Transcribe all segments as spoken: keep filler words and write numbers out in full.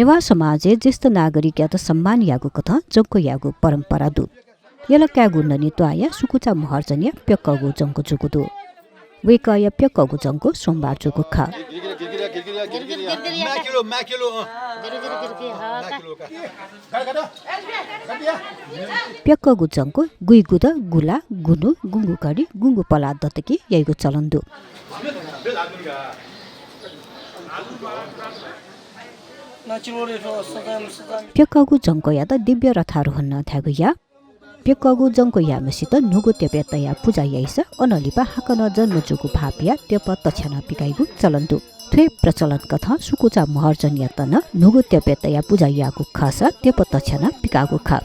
नेवाः समाजय् ज्येष्ठ नागरिकयात सम्मान यायेगु कथं जंक्व यायेगु परम्परा दु। यल कायेगु ननी त्वाःया सुकुचा महर्जनया प्यक्कःगु जंक्व जूगु दु। वय्कःया प्यक्कःगु जंक्व सोमबार जूगु खः। प्यक्कःगु जंक्व गुइगुदँ, गुला, गुन्हु, गुंगु घडी, गुंगु पलाः दतकि याइगु चलन दु। प्यक्कःगु जंक्वयात दिव्य रथारोहण नं धायेगु याः। प्यक्कःगु जंक्व याःम्हसित न्हूगु त्यपय् तयाः पुजा याइसा अनं लिपा हाकनं जन्म जूगु भाःपियाः त्यप तछ्यानाः पिकाइगु चलन दु। थ्व हे प्रचलन कथं सुकुचा महर्जनयात नं न्हूगु त्यपय् तयाः पुजा याःगु खःसा त्यप तछ्यानाः पिकाःगु खः।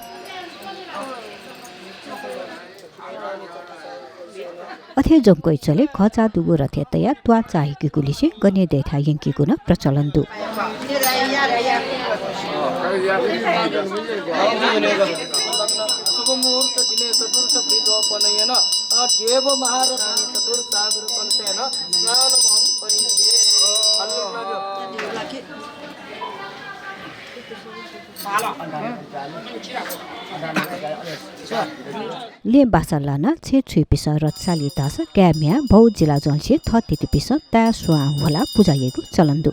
अथे जंक्वय् चले घःचाः दुगु रथय् तयाः त्वाः चाःहिकीगु लिसे गनेद्यःथाय् यंकीगु नं प्रचलन दु। शुभ मुहूर्त दिने चतुर्थ वृद्धोपनयन देव महारथानि चतुर्सागर कलशेन स्नानमहं करिष्ये। लँय् बासा लानाः छेँ छुइपिसं रथ साली धाःसा काय् म्ह्याय् भौ जिलाजंलिसे थःथितिपिसं ताय् स्वां ह्वलाः पुजा याइगु चलन दु।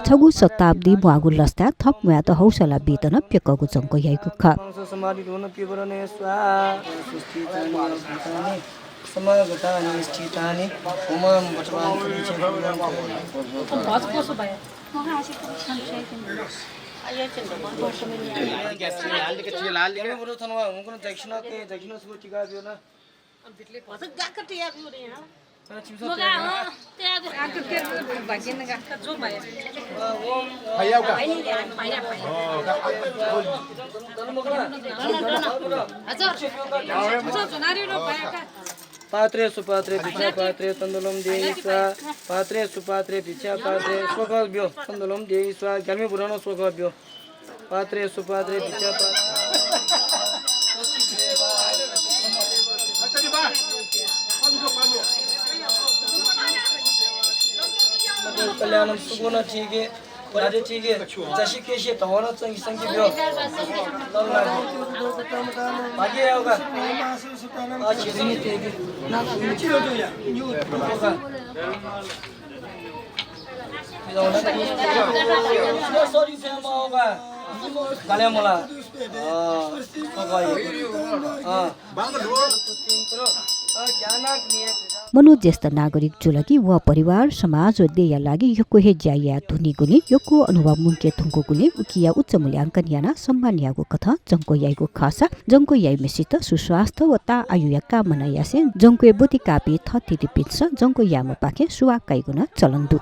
छगू शताब्दी म्वाःगु लसताय् थप म्वायेत हौसला बीत नं प्यक्कःगु जंक्व याइगु खः। समाधिधून पिबरणे स्वाहा। सुस्थितानि अभूतानि समागतानि स्थितानि उमां बटवां कलिचे। दक्षिणा के दक्षिणा सुगु टिका दियो ना। पात्रे सुपात्रे भिक्षा पात्रे तण्डुलं देहि स्वाहा। पात्रे सुपात्रे भिक्षा पात्रे स्वगः ब्यो तण्डुलं देहि स्वाहा। ग्याल्मि बुरानं स्वगः ब्यो। पात्रे सुपात्रे भिक्षा पात्रे। कल्याणं सुगुण ठीक है। राधे ठीक है। जैसे कैसे धवन संग संग ब्यो। भाग्य आओगा। मनू ज्येष्ठ नागरिक जुल कि वं परिवार, समाज व देय्‌या लागि यक्व हे ज्या याये धुनीगुलिं यक्व अनुभव मुंके धुंकूगुलिं उकिया उच्च मूल्यांकन यानाः सम्मान याःगु कथं जंक्व याइगु खःसा जंक्व याइम्हसित सुस्वास्थ्य व ताःआयुया कामना यासें जंक्वय् ब्वति काःपिं थःथितिपिन्सं जंक्व याःम्हपाखें सुवाः काइगु नं चलन दु।